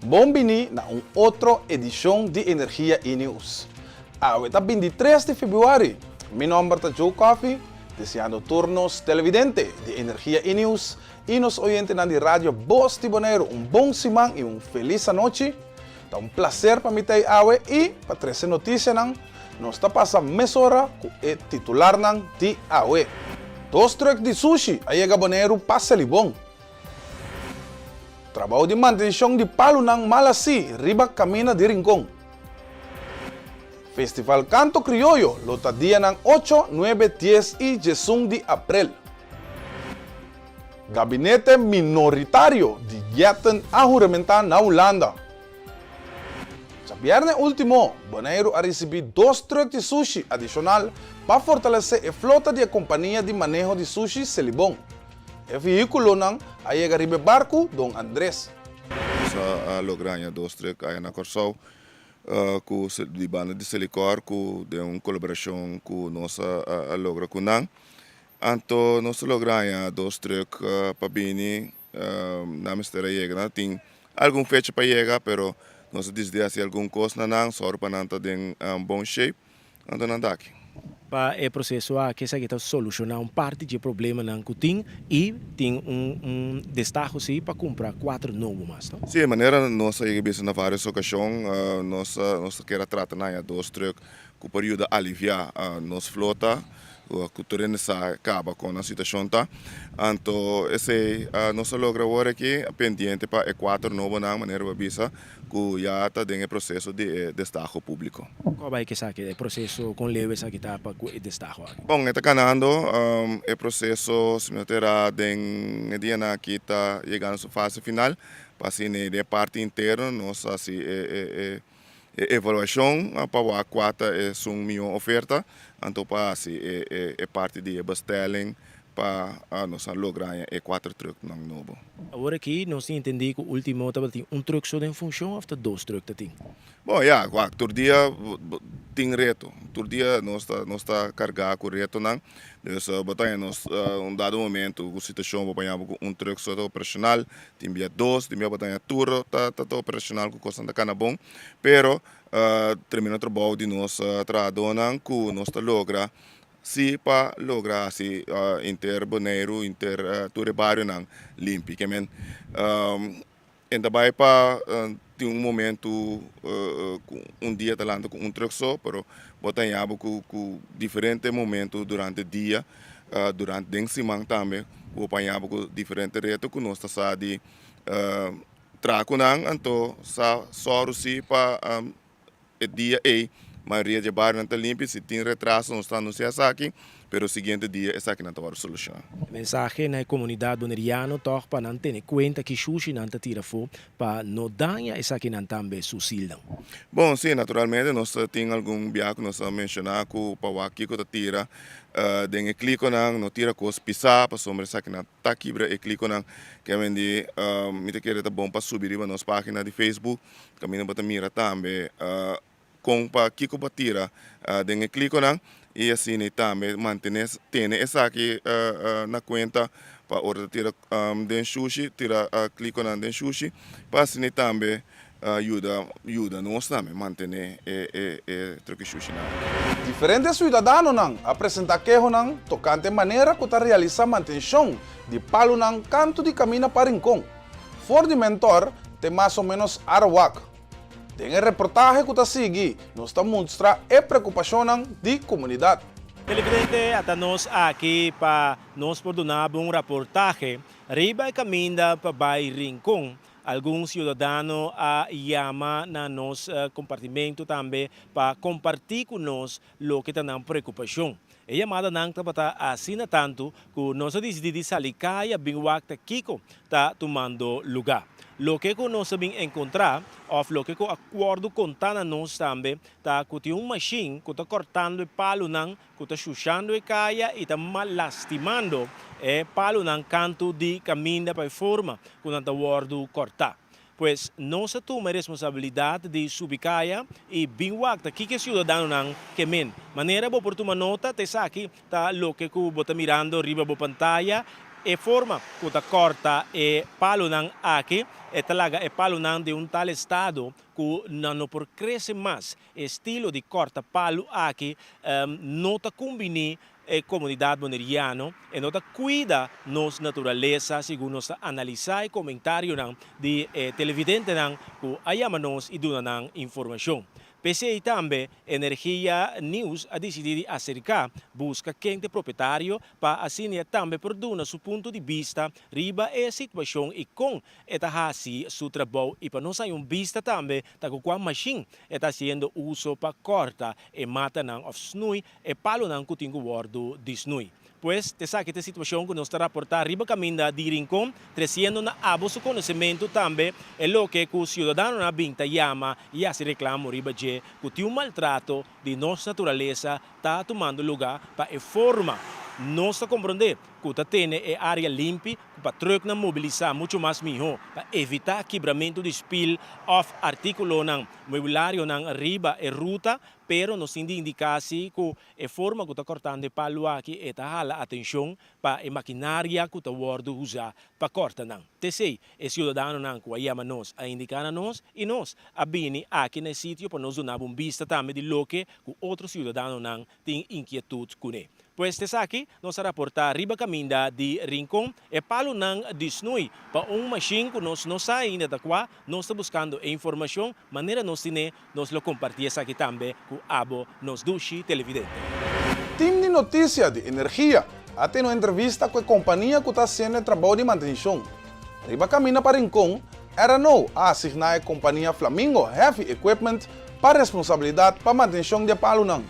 Bon bini na un otro edishon di Energia i News. Awe ta bintitres di febrüari. Mi nòmber ta Joe Coffie, deseando tur nos televidente di Energia i News i nos oyentenan di Radio Bos di Boneiru un bon siman i un felis anochi. Ta un plaser pa mi ta ei awe i pa trese notisianan. Nos ta pasa mesora ku e titularnan di awe. Dos trùk di sushi a yega Boneiru pa Selibon. Trabou di mantenshon di palunan mal hasí riba kamina di Rincon. Festival Kanto Krioyo lo ta dianan ocho, nuebe, dies i diesun di aprel. Gabinete minoritario di Jetten a huramentá na Hulanda. Djabièrnè último, Boneiru a risibí dos trùk di sushi adishonal pa fortalesé e flota di e kompania di maneho di sushi Selibon. E vehíkulonan a yega riba e barku Don Andres. Nos a logra haña dos trùk aya na Kòrsou ku di banda di Selikor ku den un kolaborashon ku nos a logra ku nan. Anto nos a logra haña dos trùk pa bini. Nan mester a yega. Nan tin algun fecha pa yega pero nos a disidí hasi algun kos na nan sòru pa nan ta den bon shape. Anto nan ta aki. Pa e proseso aki esaki ta solushoná un parti dje problemanan ku tin i tin un un destaho si pa kumpra kuater nobo mas, no? Sí, manera nos a yega bisa na vários okashon, nos nos ta kere a trata na haña dos trùk ku por yuda aliviá nos flota ku tur hende sa kaba kon nan situashon ta. Anto esei nos a logra awor aki pendiente pa e kuater nobonan manera bo a bisa ku ya ta den e proseso di e destaho públiko. Kon bai ku esaki, e proseso, kon leu esaki ta pa ku e destaho aki? Bon, e ta kanando. E proseso, si mi no ta erá, den e dianan aki ta yegando su fase final. Pa asina den e parti interno nos hasi e evaluashon pa wak kua ta esun mihó oferta, anto pa hasi e parti di e bestelling pa nos a logra haña e kuater trùknan nobo. Awor aki nos tin entendí ku último tabatin un trùk so den funshon òf ta dos trùk ta tin? Bon, ya, wak, tur dia tin reto. Tur dia nos ta nos ta kargá ku retonan. Dus bo ta haña nos un dado momento ku situashon bo paña bo ku un trùk so ta operashonal, tin bia dos, tin bia bo ta haña tur ta ta operashonal ku kosnan ta kana bon. Pero tremendo trabou di nos trahadónan ku nos ta logra Si pa logra hasi inter Boneiru, inter tur e barionan limpi. Ke men e ta bai pa tin un momentu ku un dia ta lanta ku un trùk so, pero bo ta haña bo ku diferente momentu durante dia, durante den siman tambe ku bo por haña bo ku diferente reto ku nos ta sa di traha ku nan, anto sa sòru si pa. E dia ei, mayoria dje barionan ta limpi. Si tin retraso, nos ta anunsiá esaki, pero siguiente dia esakinan ta wòrdu solushoná. E mensahe na e komunidat boneriano tòg pa nan tene kuenta ki shushi nan ta tira afó pa no daña esakinan tambe su silnan. Bon, sí, naturalmente nos ta tin algun bia ku nos a menshoná ku pa wak kiko ta tira den e klikonan, no tira kos pisá pasobra esakinan ta kibra e klikonan. Ke mende mi ta kere ta bon pa subi riba nos página di Facebook. Kaminda bo ta mira tambe kon pa kiko bo tira den e klikonan i asina tambe mantene tene esaki na kuenta pa ora ta tira den shushi tira klikonan den shushi pa asina tambe yuda yuda nos tambe mantene e truki shushinan aki. Diferente siudadanonan a presentá kehonan tokante manera ku ta realisá mantenshon di palunan kantu di kaminda pa Rincon. For di Mentor te mas o ménos Arawak. Den e reportahe ku ta sigui nos ta mustra e preokupashonnan di komunidat. Televidente, ata nos aki pa nos por duna bo un raportahe riba e kaminda pa bai Rincon. Algun siudadano a yama na nos kompartimento tambe pa kompartí ku nos loke ta nan preokupashon. E yamadanan tabata asina tantu ku nos a disidí di sali kaya bin wak ta kiko ta tumando lugá. Loke ku nos a bin enkontrá òf loke ku a wòrdu kontá na nos tambe ta ku tin un mashin ku ta kòrtando e palunan ku ta shushando e kaya i ta lastimando e palunan kantu di kaminda pa e forma ku nan ta wòrdu kòrtá. Pues nos a tuma e responsabilidad di subi caya y bin wak ta kiko e ciudadanonan ke men. Manera bo por tuma nota ta esaki ta loke cu bo ta mirando riba bo pantaya. E forma ku ta kòrta e palunan aki, e ta laga e palunan den un tal estado ku nan no por krese mas. E estilo di kòrta palu aki no ta kumbiní e komunidat boneriano, e no ta kuida nos naturalesa, segun nos ta analisá e komentarionan di e televidentenan ku a yama nos i duna nan informashon. P'esei tambe Energia Nieuws a disidí di aserká buska ken ta e propietario pa asina e tambe por duna su punto di bista riba e situashon i kon e ta hasi su trabou i pa nos haña un bista tambe ta ku kua mashin e ta hasiendo uso pa kòrta e matanan òf snui e palonan ku tin ku wòrdu di snui. Pues, t'esaki t'e situashon ku nos ta raportá riba kaminda di Rincon, tresiendo na abo su konosementu tambe e loke ku siudadanonan a bin ta yama i hasi reklamo riba dje ku tin un maltrato di nos naturalesa ta tumando lugá pa e forma nos ta komprondé ku ta tene e área limpi ku pa trùknan mobilisá muchu mas mihó pa evitá kibramentu di spil òf artíkulonan muebilarionan riba e ruta. Pero nos tin di indiká si ku e forma ku ta kòrtando e palu aki e ta hala atenshon pa e makinaria ku ta wòrdu usá pa kòrta nan. T'esei e siudadanonan ku a yama nos a indiká na nos i nos a bini aki na e sitio pa nos duna bo un bista tambe di loke ku otro siudadanonan tin inkietut kuné. Pues t'esaki nos a raportá riba kaminda di Rincon e palunan di snui pa un mashin ku nos no sa ainda ta kua, nos ta buskando e informashon manera nos tin'é. Nos lo kompartí esaki tambe ku abo, nos dushi televidente. Team di Notisia di Energia a tene un entrevista ku e kompania ku ta hasiendo e trabou di mantenshon. Riba kaminda pa Rincon, RNO a asigná e kompania Flamingo Heavy Equipment pa responsabilidat pa mantenshon di e palunan.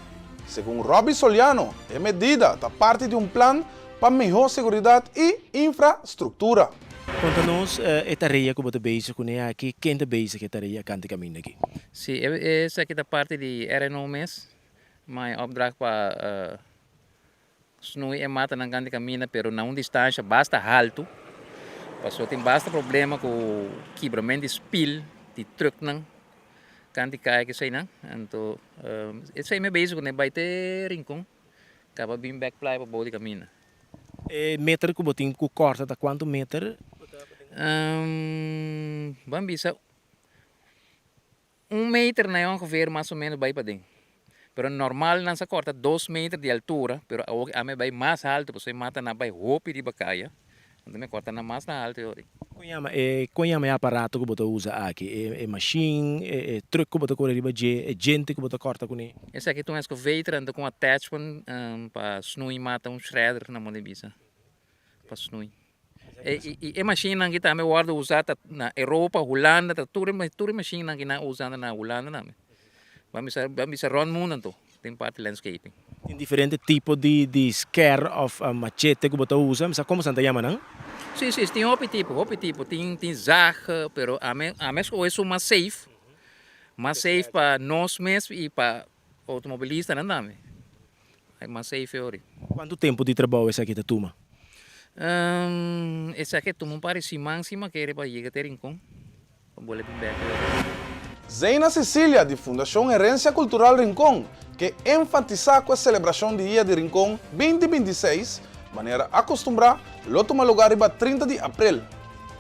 Segun Robby Soliano, e medida ta parti di un plan pa mihó seguridat i infrastruktura. Konta nos e tarea ku bo ta bezig kuné aki, ken ta bezig ku e tarea kante kaminda aki? Si, esaki ta parti di RNO mes, ma e opdracht pa snui e matanan kante kaminda pero na un distansha basta haltu, pasobra tin basta problema ku kibrament di spil di trùknan kante kaya keseinan, anto esei mi bezig kuné bai te Rincon. Kaba bin bek playa pa bou di kaminda. E meter ku bo tin ku kòrta ta kuantu meter? Ban bisa un meter na e ongeveer mas o menos bai paden. Pero normal nan sa kòrta dos meter di altura, pero awor ami a bai mas haltu pasobra e mata nan a bai hopi riba kaya. Anto mi a corta nan mas na alto yori. Kon yama e kon yama e aparato ku bo ta usa aki? E e mashin, e e truck ku bo ta kore riba dje, e djente ku bo ta kòrta kuné? Esaki ta un excavator anto ku un attachment pa snui mata un shredder na moda di bisa pa snui. E i e mashinnan aki tambe wòrdu usa ta na Europa, Hulanda ta tur e tur e mashinnan aki nan usa na Hulanda tambe. Ban bisa ban bisa rònt mundu anto. Den parti landscaping. Tin diferente tipo di di sker of machete ku bo ta usa, mi sa komo san ta yama nan? Si, si, tin hopi tipo, hopi tipo. Tin tin zag, pero ami ami a skohe esun mas safe, mas safe pa nos mes i pa outomobilistanan tambe. E mas safe e ori. Kuantu tempu di trabou esaki ta tuma? Esaki a tuma un par di siman si mi a kere pa yega te Rincon. Pa bole bin bek e Zeina Cecilia di Fundashon Herensia Kultural Rincon ke enfatisá ku e selebrashon di Dia di Rincon binti 26, manera akostumbrá, lo tuma lugá riba 30 di aprel.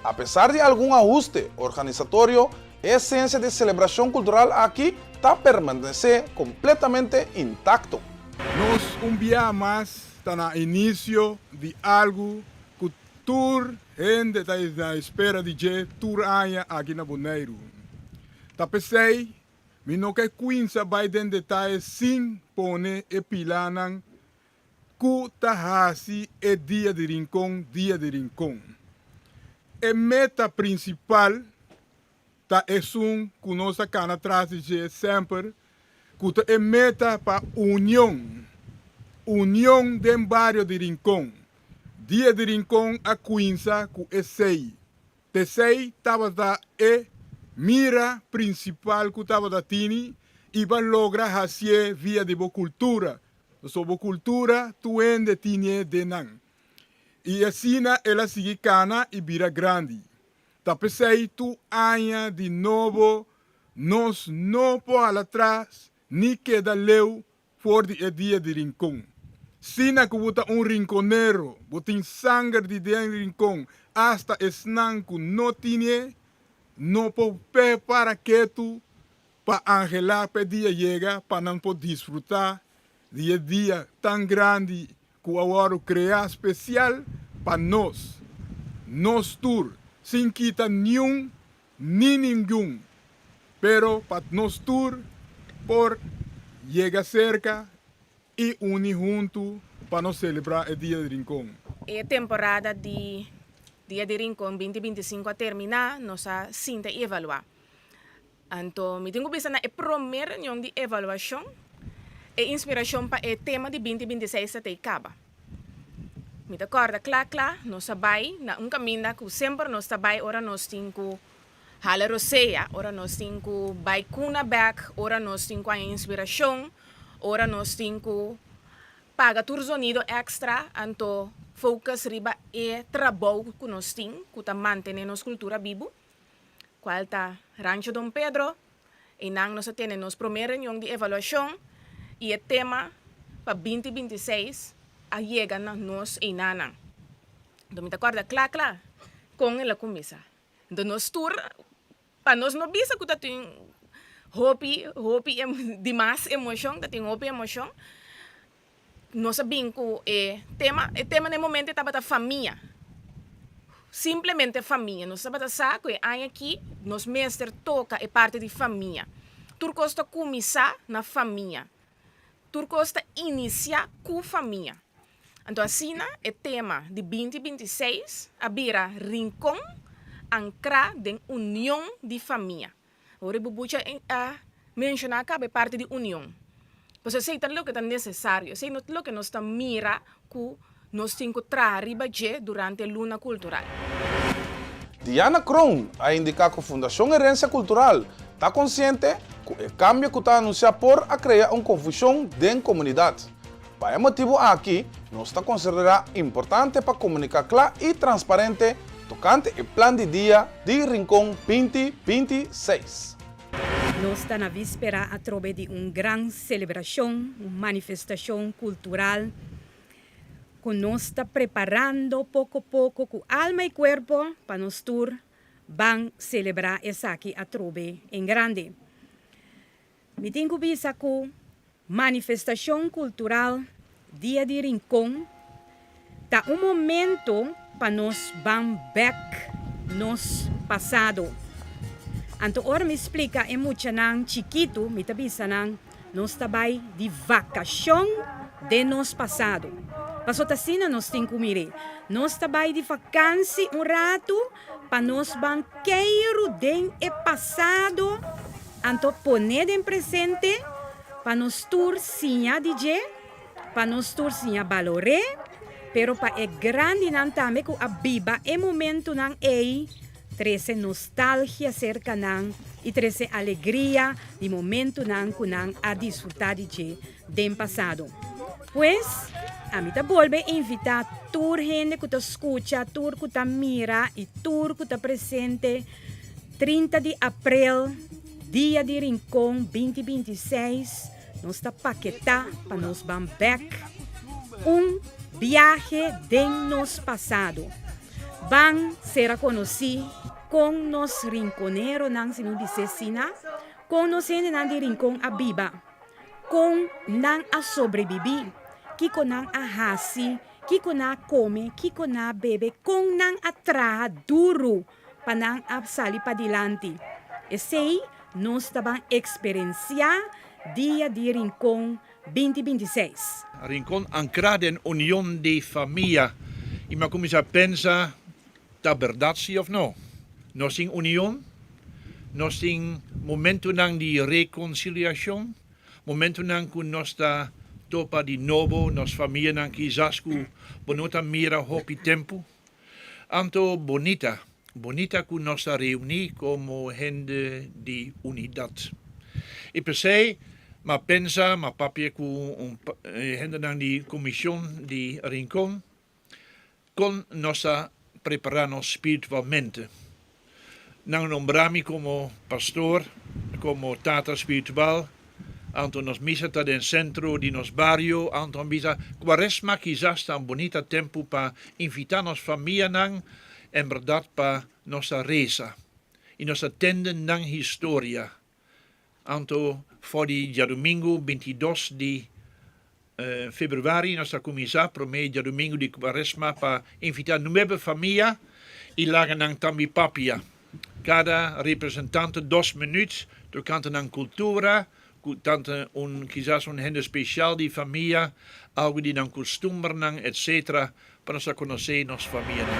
Apesar di algun ahuste organisatorio, e esensia di e selebrashon kultural aki ta permanesé kompletamente intakto. Nos un bia mas ta na inisio di algu ku Tur hende ta na espera di dje tur aña aki na Boneiru. Ta p'esei mi no ke kuinsa bai den detaye sin pone e pilanan ku ta hasi e Dia di Rincon Dia di Rincon. E meta prinsipal ta esun ku nos a kana tras di dje semper, ku ta e meta pa union, union den bario di Rincon. Dia di Rincon a kuinsa ku esei. P'esei tabata e mira prinsipal ku tabata tini i bo a logra hasié via di bo kultura, pasobra bo kultura tur hende tinié den nan. I asina el a sigui kana i bira grandi. Ta p'esei tur aña di nobo nos no por hala tras ni keda leu for di e dia di Rincon. Sina ku bo ta un rinkonero, bo tin sanger di den Rincon, asta esnan ku no tin'e no por prepara ketu pa anhelá p'e dia yega pa nan por disfrutá di e dia tan grandi ku a wòrdu kreá spesial pa nos, nos tur, sin kita niun ni ningun, pero pa nos tur por yega serka i uni huntu pa nos selebrá e Dia di Rincon. E temporada di Dia di Rincon 2025 a terminá, nos a sinta i evaluá. Anto mi tin ku bisa na e promé reunion di evaluashon, e inspirashon pa e tema di 2026 ta tei kaba. Mi ta kòrda kla kla, nos a bai na un kaminda ku semper nos ta bai ora nos tin ku hala rosea, ora nos tin ku bai kuna bèk, ora nos tin ku haña inspirashon, ora nos tin ku paga tur zonido èkstra, anto focus riba e trabou ku nos tin ku ta mantené nos kultura bibu, kual ta Rancho Don Pedro. Einan nos a tene nos promé reunion di evaluashon i e tema pa 2026 a yega na nos einanan. Enton mi ta kòrda kla kla kon el a kuminsá. Enton nos tur, pa nos no bisa ku ta tin hopi, hopi dimas emoshon, ta tin hopi emoshon, Nos a bin ku e tema, e tema na e momento tabata famia, simplemente famia. Nos tabata sa ku e aña aki nos mester toka e parti di famia. Tur kos ta kuminsá na famia, tur kos ta inisiá ku famia. Anto asina e tema di 2026 a bira Rincon ankrá den union di famia. Ora Bubucha a menshoná kaba e parti di union. Pasobra esei ta loke ta nesesario, esei no ta loke nos ta mira ku nos tin ku traha riba dje durante luna kultural. Diana Kroon a indiká ku Fundashon Herensia Kultural ta konsiente ku e kambio ku ta anunsiá por a krea un konfushon den komunidat. Pa e motibu aki nos ta konsiderá importante pa komuniká kla i transparente tokante e plan di dia di Rincon 2026. Nos ta na víspera atrobe di un gran selebrashon, un manifestashon kultural ku nos ta preparando poko poko ku alma i kuerpo pa nos tur ban selebrá esaki atrobe en grande. Mi tin ku bisa ku Manifestashon Kultural Dia di Rincon ta un momento pa nos ban bek nos pasado. Anto ora mi splika e muchanan chikitu mi ta bisa nan nos ta bai di vakashon den nos pasado. Paso ta asina nos tin ku mir'é. Nos ta bai di vakansi un ratu pa nos ban keiru den e pasado anto pone den presente pa nos tur siña di dje, pa nos tur siña balor'é, pero pa e grandinan tambe ku a biba e momentunan ei trese nostalgia serka nan i trese alegria di momentunan ku nan a disfrutá di dje den pasado. Pues, ami ta bolbe invitá tur hende ku ta skucha, tur ku ta mira i tur ku ta presente 30 di aprel, Dia di Rincon 2026, nos ta paketá pa nos ban bèk un biahe den nos pasado. Ban sera konosí kon nos rinkoneronan, si mi bis'é asina, kon nos hendenan di Rincon a biba. Kon nan a sobrebibí? Kiko nan a hasi? Kiko nan a kome? Kiko nan a bebe? Kon nan a traha duru pa nan a sali padilanti? Esei nos ta ban eksperensiá Dia di Rincon 2026. Rincon ankrá den union di famia i mi a kuminsá pensa Ta berdad si of no? Nos tin union, nos tin momentonan di reconciliacion, momentonan cu nos ta topa di nobo nos famianan kizas cu bo no ta mira hopi tempo. Anto bonita, bonita cu nos ta reuni como hende di unidad. Y p'esey m'a pensa, m'a papia cu un hendenan di comision di Rincon, Kon nos a prepará nos spiritualmente? Nan nombra mi komo pastor, komo tata spiritual. Anto nos misa ta den sentro di nos bario, anto a bisa Kuaresma kizas ta un bunita tempu pa invitá nos famianan en bèrdat pa nos a resa i nos a tende nan historia. Anto for di djadumingu 22 di febrüari nos a kuminsá promé djadumingu di Kuaresma pa invitá nuebe famia i laga nan tambe papia. Kada representante dos minüt tokante nan kultura, ku tante un kisas un hende spesial di famia, algu di nan kustumbernan etc. Pa nos a konosé nos famianan.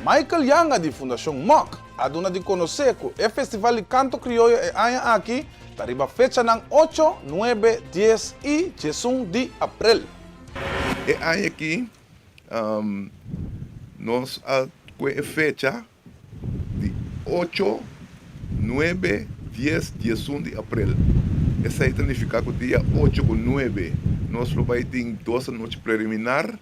Michael Yanga di Fundashon Mok a duna di konosé ku e festival di kanto krioyo e aña aki ta riba fechanan ocho, nuebe, dies i diesun di aprel. E aña aki nos a kue e fecha di ocho, nuebe, dies, diesun di aprel. Esei ta nifiká ku dia ocho ku nuebe nos lo bai tin dos anochi preliminar.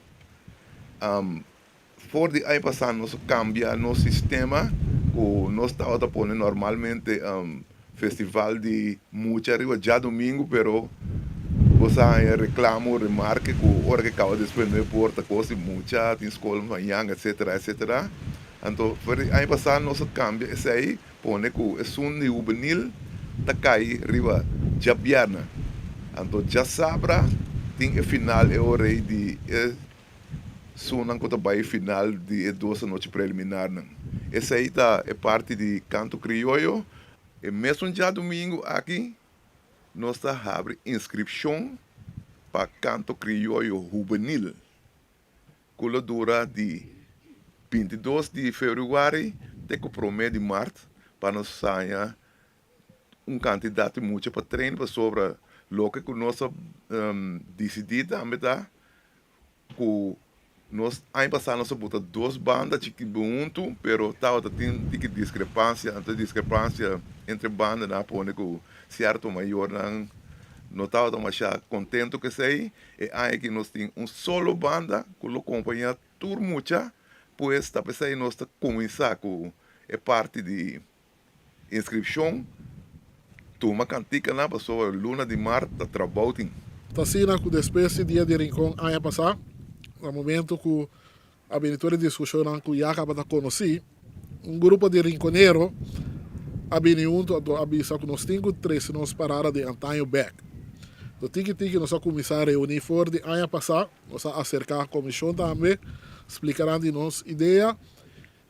For di aña pasá nos a kambia nos sistema ku nos tabata pone normalmente festival di mucha riba djadumingu pero bo sa haña reklamo, remarke ku ora ke kaba despues no e por ta kos di mucha, tin skol mañan etcetera etcetera. Anto for di aña pasá nos a kambia esei pone ku esun di hubenil ta kai riba djabièrnè. Anto djasabra tin e final e ora ei di e Esunnan ku ta bai final di e dos anochi preliminarnan. Esei ta e parti di kanto krioyo. E mesun djadumingu aki nos ta habri inskripshon pa kanto krioyo hubenil ku lo dura di 22 di febrüari te ku promé di mart pa nos haña un kantidat di mucha pa train pasobra loke ku nos a disidí tambe ta ku nos aña pasá nos a buta dos banda chikí huntu pero tabata tin tiki diskrepansia anto e diskrepansia entre bandanan a pone ku sierto mayornan no tabata masha kontentu ku esei. E aña aki nos tin un solo banda ku lo kompañá tur mucha pues ta p'esei nos ta kuminsá ku e parti di Inskripshon, Tuma kantikanan pasobra luna di mart ta trabou tin. Ta asina ku despues di Dia di Rincon aña pasá, na momento ku a bini tur e diskushonnan ku ya kaba ta konosí, un grupo di rinconero a bini huntu anto a bisa ku nos tin ku trese nos parada di antaño bèk. Anto tiki tiki nos a kuminsá reuní for di aña pasá, nos a aserká komishon tambe, splika nan di nos idea.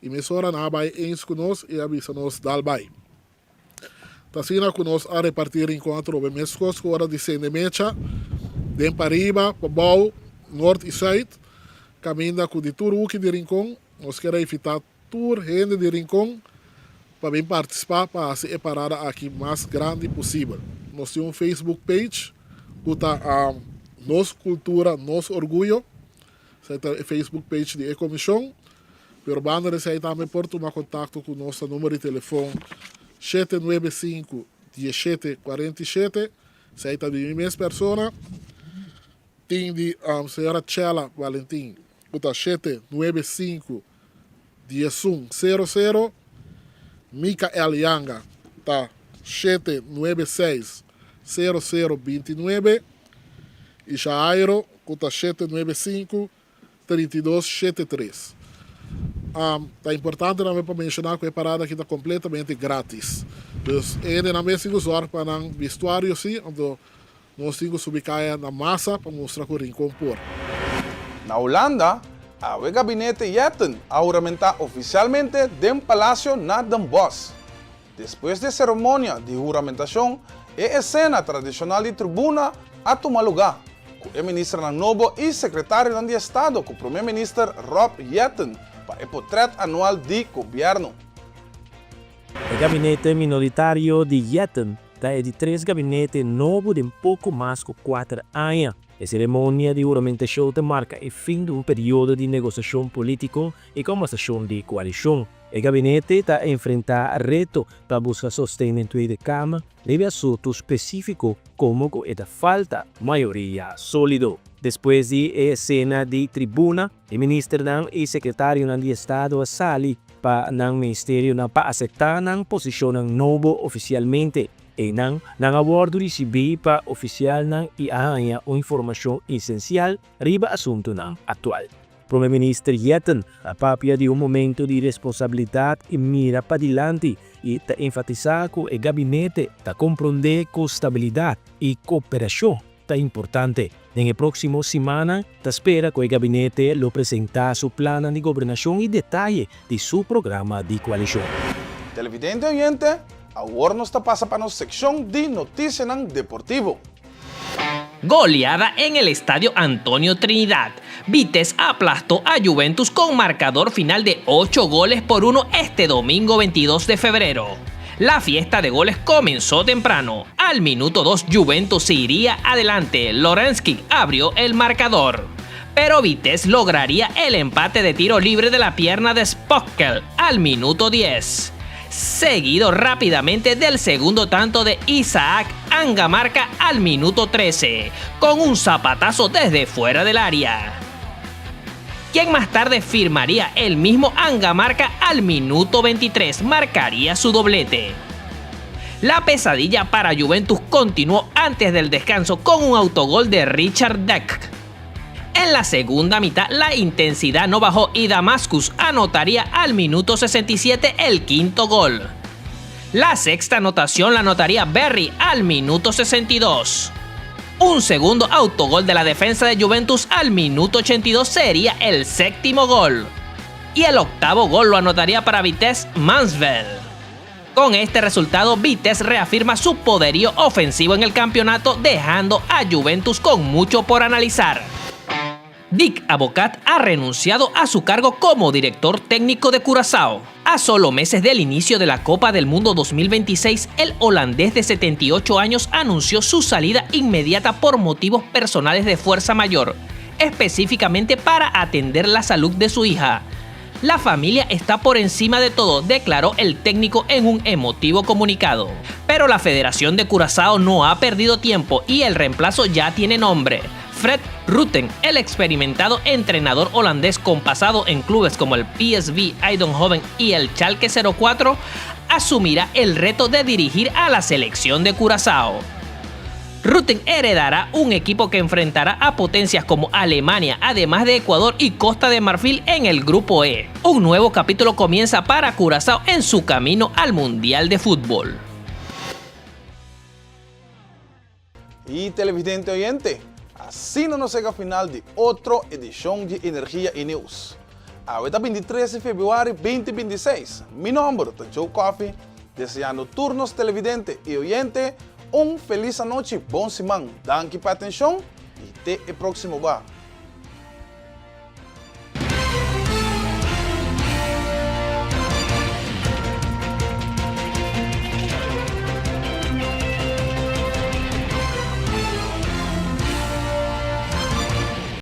I mesora nan a bai eens ku nos i a bisa nos dal bai. Ta asina ku nos a repartí Rincon atrobe meskos ku ora di sende mecha, den pariba, pabou, nort i sùit, kaminda ku di tur huki di Rincon nos kier a invitá tur hende di Rincon pa bin partisipá pa hasi e parada aki mas grandi posibel. Nos tin un Facebook page ku ta Nos Kultura Nos Orguyo. Esei ta e Facebook page di e komishon. Pero banda di esei tambe por tuma kontakto ku nos na numero di telefon 795 17 47. Esei ta di mi mes persona. Tin di señora Chela Valentin ku ta 795 11 00. Mikael Yanga ta 796 00 29. I Shahairo ku ta 795 32 73. Ta importante tambe pa menshoná ku e parada aki ta kompletamente grátis. Dus e hendenan mes tin ku zòrg pa nan bistuario sí, anto nos tin ku subi kaya na masa pa mustra ku Rincon por. Na Hulanda, awe gabinete Jetten a huramentá ofisialmente den Palacio na Den Bosch. Despues di e seremonia di huramentashon, e esena tradishonal di tribuna a tuma lugá, ku e ministernan nobo i sekretarionan di estado ku Prome Minister Rob Jetten pa e potrèt anual di gobièrnu. E gabinete minoritario di Jetten ta e di tres gabinete nobo den poko mas ku kuater aña. E seremonia di huramentashon ta marka e fin di un periodo di negosiashon polítiko i kòmbersashon di koalishon. E gabinete ta enfrentá reto pa buska sosten den Tweede Kamer riba e asuntu spesífiko komo ku e ta falta mayoria sólido. Despues di e esena di tribuna, e ministernan i sekretarionan di estado a sali pa nan ministerionan pa aseptá nan posishonnan nobo ofisialmente. Einan nan a wòrdu risibí pa ofisialnan i a haña un informashon esensial riba asuntunan aktual. Prome Minister Jetten a papia di un momento di responsabilidat i mira padilanti i ta enfatisá ku e gabinete ta komprondé ku stabilidat i kooperashon ta importante. Den e próksimo simannan ta spera ku e gabinete lo presentá su plannan di gobernashon i detaye di su programa di koalishon. Televidente oyente, awor nos ta pasa pa nos sekshon di notisianan deportivo. Goleada en el Estadio Antonio Trinidad. Vitesse aplastó a Juventus con marcador final de 8 goles por 1 este domingo 22 de febrero. La fiesta de goles comenzó temprano. Al minuto 2 Juventus se iría adelante. Lorensky abrió el marcador. Pero Vitesse lograría el empate de tiro libre de la pierna de Spockel al minuto 10 seguido rápidamente del segundo tanto de Isaac Angamarca al minuto 13, con un zapatazo desde fuera del área. Quien más tarde firmaría el mismo Angamarca al minuto 23, marcaría su doblete. La pesadilla para Juventus continuó antes del descanso con un autogol de Richard Deck. En la segunda mitad la intensidad no bajó y Damascus anotaría al minuto 67 el quinto gol. La sexta anotación la anotaría Berry al minuto 62. Un segundo autogol de la defensa de Juventus al minuto 82 sería el séptimo gol. Y el octavo gol lo anotaría para Vitesse Mansfeld. Con este resultado, Vitesse reafirma su poderío ofensivo en el campeonato, dejando a Juventus con mucho por analizar. Dick Abocat ha renunciado a su cargo como director técnico de Curazao. A solo meses del inicio de la Copa del Mundo 2026, el holandés de 78 años anunció su salida inmediata por motivos personales de fuerza mayor, específicamente para atender la salud de su hija. La familia está por encima de todo, declaró el técnico en un emotivo comunicado. Pero la Federación de Curazao no ha perdido tiempo y el reemplazo ya tiene nombre. Fred Rutten, el experimentado entrenador holandés con pasado en clubes como el PSV Eindhoven y el Schalke 04, asumirá el reto de dirigir a la selección de Curazao. Rutten heredará un equipo que enfrentará a potencias como Alemania, además de Ecuador y Costa de Marfil en el Grupo E. Un nuevo capítulo comienza para Curazao en su camino al Mundial de Fútbol. I televidente oyente, asina nos a yega final di otro edishon di Energia i News. Awe ta 23 di febrüari 2026. Mi nòmber ta Joe Coffey, deseando tur nos televidente i oyente un felis anochi, bon siman. Danki pa atenshon i te e próksimo ba.